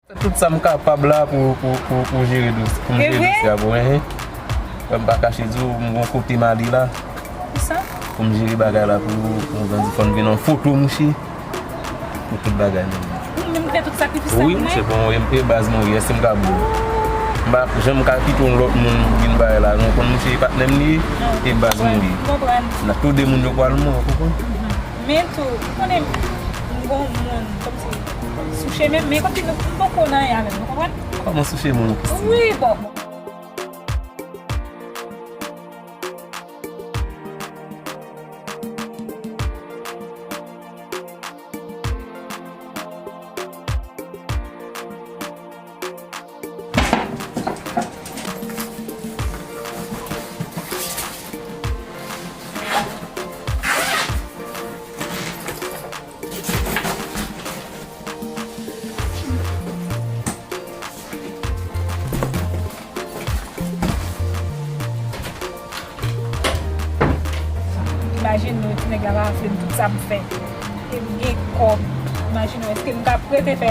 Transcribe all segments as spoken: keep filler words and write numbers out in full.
Tout sa m kapab la pou, pou, pou, pou jere dosye, pou m jere dosye a pou, enhen. Wè, m pa kache di w, m gon kote m ale la. Pou m jere bagay la pou ou, pou m grandi, fò n vin an foto, mouche. Pou tout bagay, menm. Ou menm ki fè tout sakrifis sa pou mwen? Wi, se pou mwen, e baz mwen, wi, èske m ka ba w? M pa janm ka kite yon lòt moun vin bay la, non, konn mouche, e patnè m li ye, e baz mwen li ye. N ap tou de moun yo pral mò, ou konprann? Men tou, ou konnen, m gon moun, kòmsi, sou chemen m, men kòmsi nou, m poko nan anyen avè l, ou konprann? Kòman sou chemen w, Christine? Wi, bò. Imajine nou, ti nèg la pa vle m tout sa m fè. E m gen kòb. Imajine w, èske m ka prete fè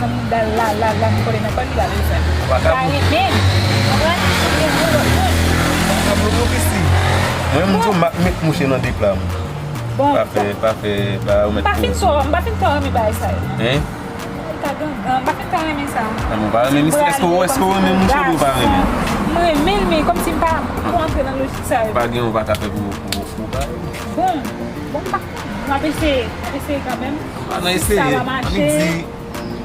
nan mouda l la, la, la, m kole nan kò l, li pa vle fè. Ou pa ka. Li pa renmen m. Konprann? Li gen yon lòt moun. Ou pa ka bloke w, Christie. Mwen, m di w, m ap met mouche nan de pla, mwen. Bon. Pa fè, pa fè, pa remèt. M pa fin twò, m pa fin twò renmen bagay sa yo. Hein? Li ka gangan, m pa fin ka renmen sa. Nan, mwen pa renmen misye. Èske w, èske w renmen mouche oubyen w pa renmen? M renmen l, men kòmsi m pa pou antre nan lojik sa yo. Pa gen, ou pa ka fè pou, pou, pou bagay. Bon, bon, m pa konnen. M ap eseye, m ap eseye kanmenm. Pa nan eseye. Si sa pa mache, annik di.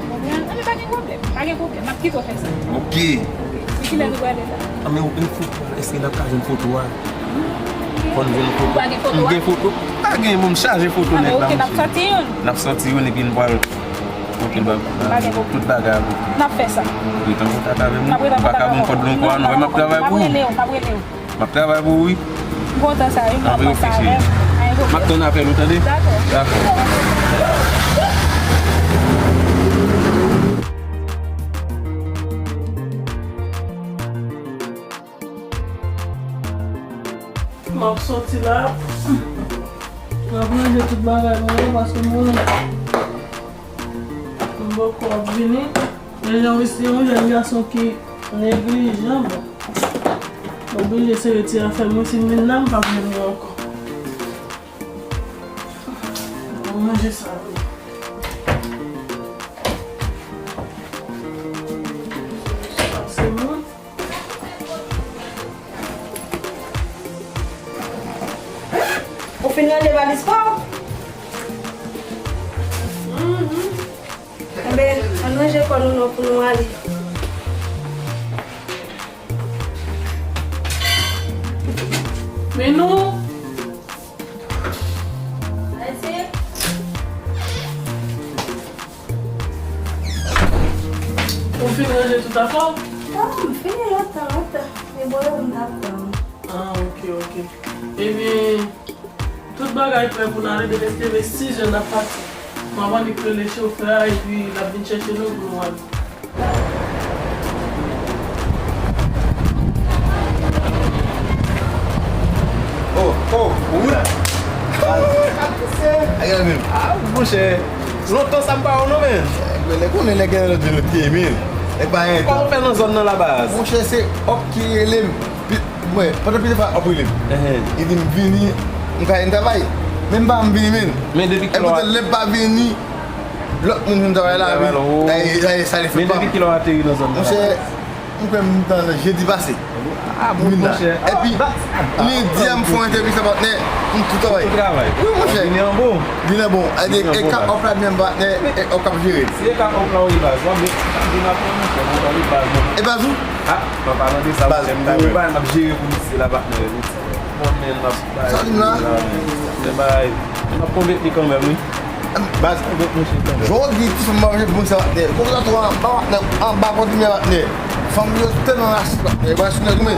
Konprann? Anben, pa gen pwoblèm, pa gen pwoblèm. M ap kite w fè sa. Ok. E kilè nou prale la? Anben, ou gen foto a? Èske n ap ka jwenn foto a? Fò n jwenn foto. Ou pa gen foto a? M gen foto. Pa gen, bon, m chaje foto nèt la, monchè. Anben, ok, n ap sòti youn. N ap sòti youn epi n pral. Ok, ba, tout bagay ap ok. N ap fè sa. Rete an kontak avè m. N ap rete an kontak avè w. Ou pa ka ban m kòd lonko a, non, m ap travay pou ou. M ap rele w, m ap rele w. M ap travay pou ou, wi. M kontan sa, wi, m ap pran sa avè m. M ap tann apèl ou, tande? Dakò. Dakò. M ap sòti la. M ap ranje tout bagay mwen yo paske mwen, m poko ap vini. Men jan w isi, yon jèn gason ki neglijan, bon. M oblije sere ti afè mwen, si m vin la, m p ap jwenn nou ankò. M ap ranje sa wi. Sa se mwen. Ou fin ranje valiz pa w? Mhm. Enben, ann ranje kò nou non pou nou ale. Men nou. Mèsi. Ou fin ranje tout afè w? Non, m fini lontan, lontan. Men bon, yo, m t ap tann. Ah, ok, ok. Ebyen, tout bagay prè pou n ale, demen se leve sis è n ap pati. M ap annik rele chofè a, epi l ap vin chèche nou pou nou ale. Oh, oh, ou la? Ah, monchè, lontan sa m pa wè w non, men. Nèg konnen nèg gen lòt de lòt piye, men. Nèg pa gen tan. Kòman w fè nan zòn nan la, baz? Monchè, se Òk ki rele m. Pi-, mwen, pandan plizyè fwa, Òk rele m. Li di m vini, m ka al travay. Men m pa vle vini, men. Men depi kilè w a... Epi lè m pa vini, lòt moun vin travay la, wi. Men depi kilè w ateri nan zòn nan la? Monchè, m kwè m t an jedi pase. Ah, bon, monchè. Epi, lendi a, m fè yon entèvyou sa patnè, m tou travay. Tou travay. Wi, monchè. Vini an bon. Vini an bon. E ka Òk la menm patnè, e Òk ap jere. Si e ka Òk la, wi, baz. W ap vin apre, monchè, m ap pale baz, non. E baz ou? Ah, pa pale de sa, monchè, m ta wi, baz, m ap jere pou misye la, patnè, wi. Bon, men, m ap bay. Sa vin la? Men bay. M ap konvenk li kanmenm, wi. Baz, konvenk misye kanmenm. Jodi, ti fanm manje pou mwen sa, patnè. Konsa tou anba, patnè, anba kontinye, patnè. Fanm yo tèlman rasis, patnè. Yo pa sou nèg ou, men.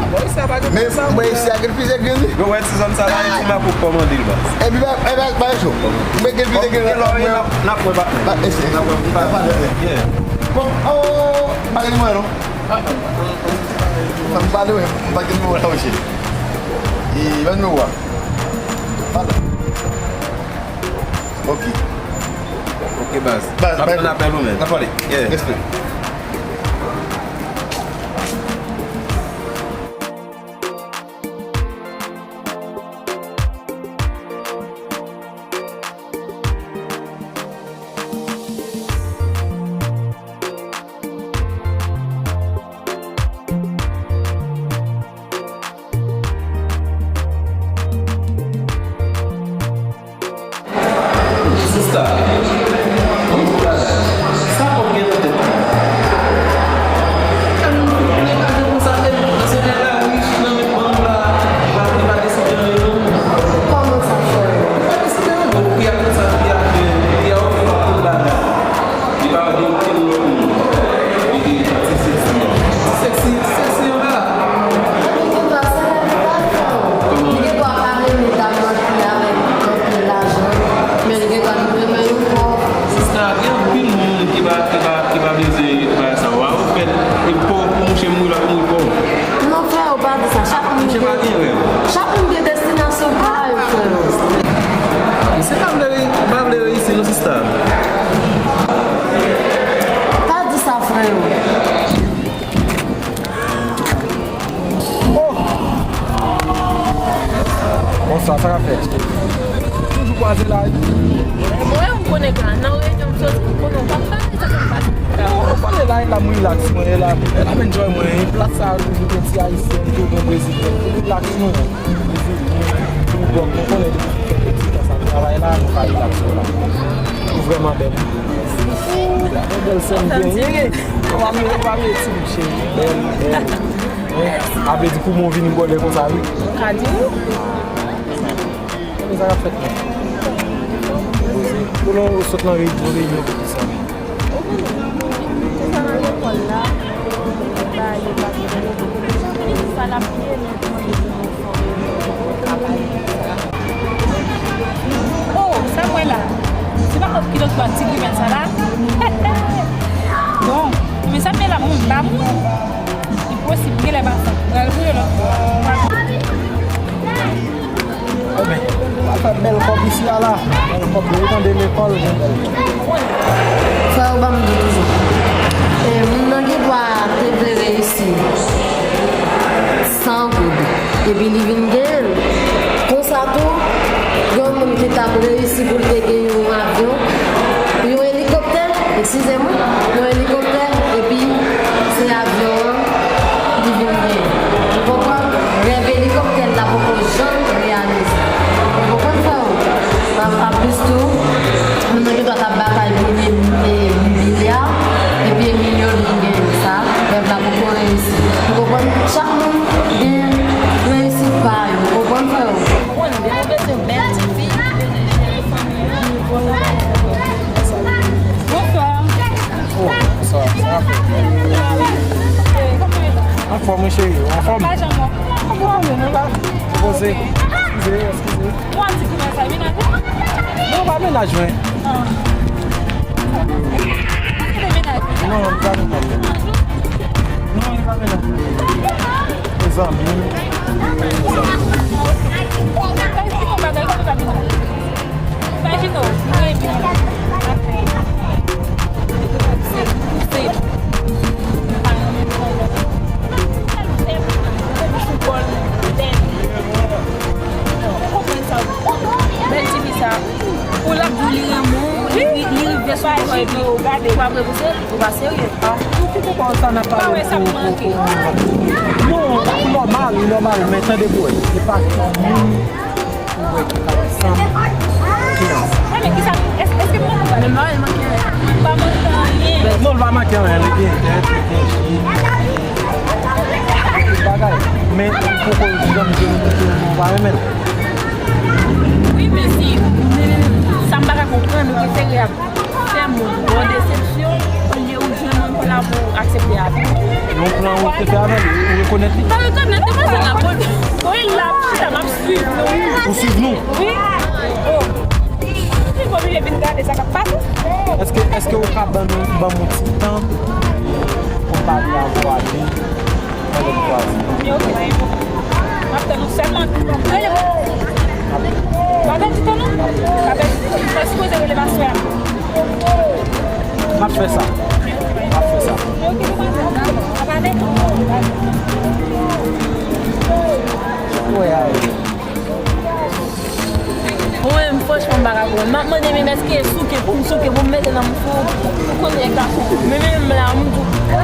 Men, mwen isi a gen plizyè grenn, wi. Yo wè ti zòn sa la, e ti makout kòmande l, baz. Epi, ba, e ba, ba, yo cho. Mwen gen plizyè grenn la, mwen. N ap wè, patnè. Ba, ese. N ap wè, patnè. Bon, oh, pa gen mwen, non. Sa m pale, wi, m pa gen nimewo la, monchè. E, ban nimewo a. Pale. Ok. Ok, baz. Baz, m ap tann apèl ou, man. N ap pale. Yeah. Respè. Sista, yon ti bagay. Sa kòm gen nan tèt ou? Kòm yon nèg ajan konsa, e nan se nèg la rich nan men bank la, li pa, li pa deside anyen non. Kòman sa, frè? Li pa deside anyen non. Li a konsa, li a, li a ofri tout bagay. Li pa gen okenn lòt moun. Li gen ti seksi an. Ti seksi, ti seksi an la. Li gen dwa se nèg li pa fè w. Kòman? Li gen dwa pa renmen dam nan ki avèk anpil lajan, men li gen dwa renmen yon pòv. Sista, gen anpil moun ki pa, ki pa, ki pa bezwen bagay sa yo. A, ou fèt, e pòv pou mouche mouri, l ap mouri pòv. Non, frè, ou pa di sa. Chak moun gen, chak moun gen destinasyon pa yo, frè. Misye pa vle, pa vle reyisi, non, sista. Pa di sa, frè. Oh! Bonswa, sa k ap fèt? Toujou kwaze la wi. Mwen, ou konnen ka, nan reyinyon m soti, ou konnen w pa pale, sa k ap pase. Ou konnen la, la m relax, mwen, e la, e la m enjoy mwen, e plas sa a toujou gen ti ayisyen, toujou gen brezilyen, relax nou, brezilyen, tou bòk, nou konnen depi fè ti tan sa, travay la, nou ka relax nou la. Ou vrèman bèl. Ou bèl sè m byen. Ou pa mele, ou pa mele ti bouch cheri. Bèl, bèl. Sa vle di pou mwen vini bòlè konsa wi. Ou ka di wi. Konbyen sa k ap fèt menm? Poze. Pou nou sot nan reyinyon, reyinyon pou kisa menm? Ou konnen, se sa nan lekòl la, ba yo pa gen sa l ap ye, men kòman yo gen yon fòm yo travay konsa. Oh, sa m wè la. Se pa kilòt bwa ti grimèl sa la. Bon, men sa m wè la, moun pa moun. Li posib, genlè pa sa. Pral voye lòt bò. Enben, w ap fè bèl kòb isi a la. Bèl kòb, wi, tande lekòl, gen bèl kòb. Frè yo ban m di w toujou. E, moun nan gen dwa te vle reyisi san goud. Epi li vin genyen l. Konsa tou, gen yon moun ki t ap reyisi pou l te gen yon avyon, yon elikoptè, eskize m, yon elikoptè, epi se avyon an li vin genyen. Ou konprann? Rèv elikoptè l la poko janm reyalize. Ou konprann, frè m? An, anplis tou, moun nan gen dwa t ap batay pou li, e, milya, epi e milyon li genyen sa, rèv la poko reyisi. Ou konprann? Chak moun gen reyisit pa yo. Ou konprann, frè m? Konprann, gen nou bezwen bèl ti fi, nou bezwen jere fanmi nou, nou vòlò. Bonswa. Oh, bonswa. Sa va, frè? Anfòm, wi, cheri. Anfòm? Pa janm anfòm. Anfòm, nou pa poze. Eskize, eskize. Ou ap di ki nan sa, menaj ou? Non, pa menaj mwen. Ah. Èske se menaj ou? Non, li pa menaj mwen. Non, li pa menaj mwen. Se zanmi m. Sa se yon bagay ki pa menaj. Imajine w, ou renmen. Se pouse. Pa renmen pran lòt. Ou konprann sa. Bèl tifi sa. Ou l ap di w li renmen w, li, li, li rive sou kò epi ou pa vle pouse l, ou pa serye. Ah, ou ki pou konn sa n ap pale. Pa wè sa pou manke. Non, ou nòmal, ou nòmal, men tande pou wè. Se pa tout moun ou wè ki ka ansanm ki ansanm. Enben, kisa, èske, èske m konn sa? Men mwen, l manke anyen. Pa manke anyen. Non, l pa manke anyen, li gen tèt, li gen je. Tout bagay. Men ou poko janm jwenn moun ki ou pa renmen l. Wi, men si, sa m pa ka konprann, ou prefere ap fè moun ba w desepsyon, olye ou jwenn yon plan pou aksepte avè l. Yon plan ou te fè avè l, ou rekonèt li? Pa rekonèt, demwazèl la, bon, bon, e la, chita, m ap swiv nou. Ou swiv nou? Wi. Oh. Ou oblije vin gade sa k ap pase. Èske, èske ou ka ban nou, ban m yon ti tan pou m pale avè w ale? Mwen menm kwaze. Ok. M ap tann ou sèlman. Rele m. Pa pèdi tan non. Pa pèdi tan. Ou sipoze rele m aswè a. M ap fè sa. M ap fè sa. Wè, a. Mwen menm, franchman, m pa ka konprann. M ap mande menm èske e souke pou m souke, pou m mete nan m fou, pou konnen e ka souke. Men menm la, m di w,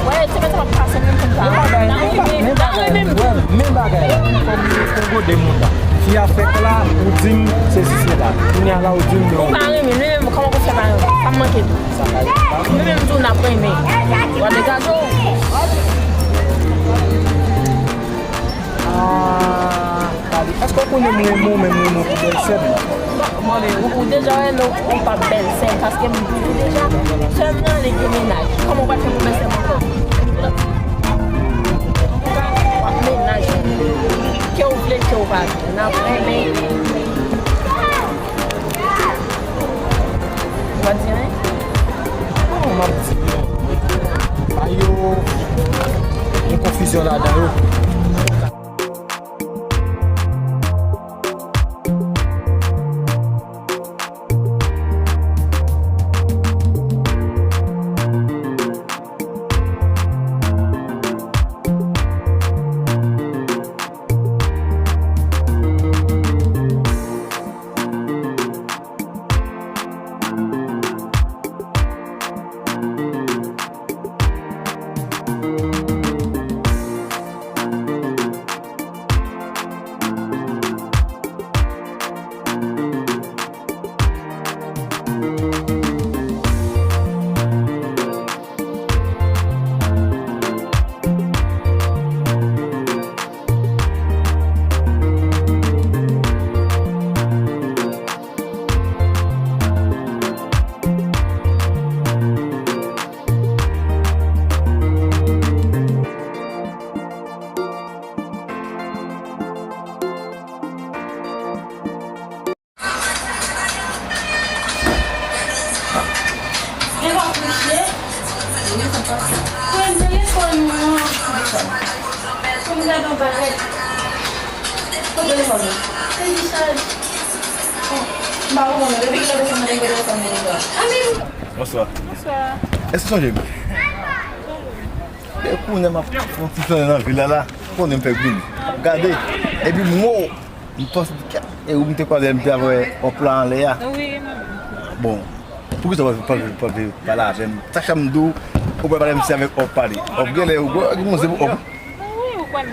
wè, se pa sa m ap pase menm pou m ta. Nan rive, nan rive m tou. Men bagay la, fò m, fò m gode moun la. Fi a fèk la, ou di m sesi sela. Kounye a la, ou di m non. Ou pa renmen, men menm, kòman pou fè pa renmen? Sa m manke tou. Sa pa renmen. Men menm tou, n ap renmen. W ap degaje w. Ah. Tande, èske w konnen m renmen w, men m renmen w pou bèlsè m? Ou, ou deja wè non, ou pa bèlsè m, paske m di w deja, sè m nan li gen mennaj. Kòman w pral fè pou bèlsè m ankò? W ap mennaj ou. Ke w vle, ke w pa vle. N ap renmen. Ou pa di anyen? Non, m ap di, men, men, bagay yo, gen konfizyon ladan yo. Bonswa. Bonswa. Èske w sonje m? E kounye a m ap fè yon ti flannen nan vil la la. Konnen m fèk vini. M ap gade. Epi m wè w. M panse, e ou m te kwaze, m te avè Òp la anlè a. Wi. Bon, poukisa w pa, pa, pa, pa pale avè m? Chak fwa m di w, ou pral pale, m se avèk Òp pale. Òp genlè, ou gen yon se pou Òp. Wi, ou konn.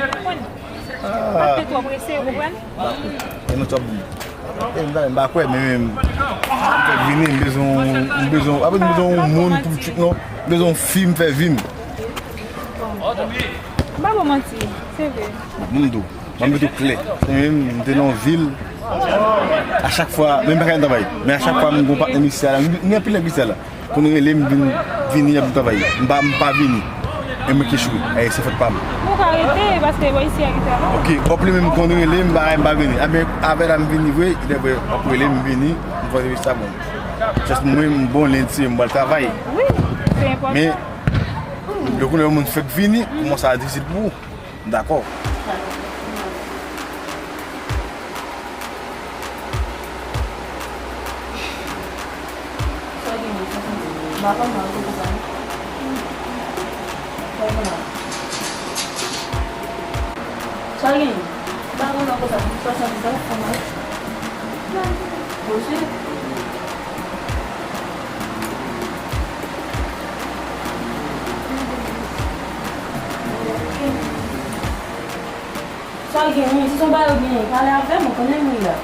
Ou konn. Ah. Paske twò prese, ou konprann? E nou twò bon. E m pa, m pa kwè, men, men, m fèk vini, m bezwen, m bezwen, apre m bezwen yon moun pou m tchouk non, m bezwen yon fi m fè vin. M pa ba w manti, se vre. Bon, m di w, ban m met ou klè. Se menm, m te nan yon vil, a chak fwa, men m pa ka travay, men a chak fwa m gon patnè misye a la, m gen anpil nèg misye a la. Konn rele m vin, vini y ap travay. M pa, m pa vini. E mwen ki echwe. E se fòt pa m. Ou ka rete, paske bò isi a ki travay. Ok, Òp li menm konn rele m, bagay m pa vini. Ebyen, avè la m vini vre, lè vre, Òp rele m, m vini, m fè sa bon. Jis mwen, m bon lendi, m pral travay. Wi, se enpòtan. Men, lè konnen yon moun fèk vini, kòman sa difisil pou ou? Dakò. Sa gen? Ba mwen nan konsa, swasanndis la, sa mal. Bonsè. Sa gen, wi, si se yon bagay ou genyen, pale avè m, ou konnen m wi la.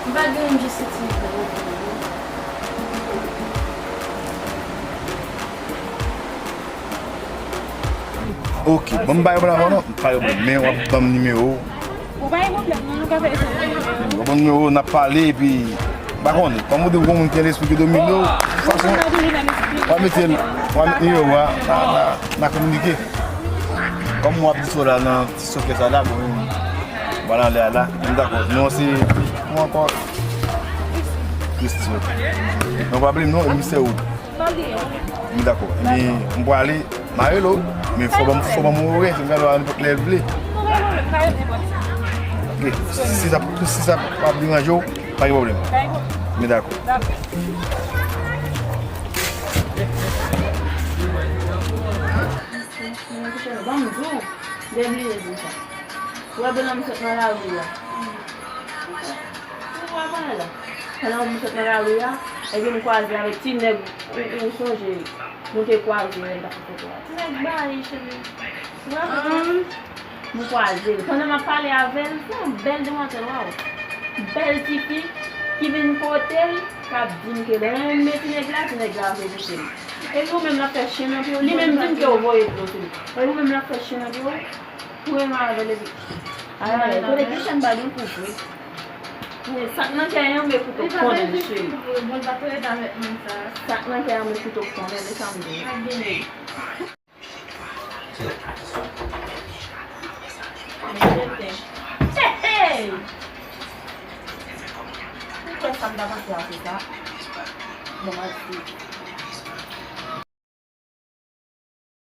M pa gen, m jis santi m fè yon. Ok, bon, m pa gen pwoblèm avè w non, m pa gen pwoblèm, men w ap ban m nimewo w. Ou pa gen pwoblèm, non, nou ka fè echanj nimewo. W ap ban m nimewo w, n ap pale, epi, m pa konnen, kòm ou di w gon moun ki gen lespri ki domine w, fason, w ap mete l, w ap mete nimewo w a, n a, n a, n a kominike. Kòm w ap di sa la nan ti sòkè sa la, bon, m pral anlè a la, m dakò. Non, se, kòman ankò? Christy, ok. Non, pa bliye m non, e misye ou? M dakò. Epi, m prale, m a rele w, men fò ban m, fò ban m yon orè, si m ka rele w a nenpòt lè l vle. Ok, si sa, si sa ap deranje w, pa gen pwoblèm. Men dakò. Ban m di w, depi lè di sa. Ou wè pandan m sot nan lari a. Ou wè pandan la. Pandan m sot nan lari a, epi m kwaze avèk ti nèg ou, ou sonje nou te kwaze lè n t ap fè foto a. Ti nèg bayi, cheri. Ou wè pandan m kwaze l. Pandan m ap pale avè l, se yon bèl demwazèl, waw. Bèl tifi ki vin pote l, k ap di m ke l renmen ti nèg la, ti nèg la ap evite m. Epi ou menm l ap fè chen nan pye w, li menm di m ke w voye dlo sou li. Epi ou menm l ap fè chen nan pye w, pou renmen avè l epi. Ay, kote ki chen ba gen kou vre. Men sa k nan kè an, men kouto konnen l, cheri. Bon, l pa t ret avèk moun sa. Sa k nan kè an, men kouto konnen, men sa m di. Hey, hey! Ou kwè sa m ta panse a se sa? Bon, m al di.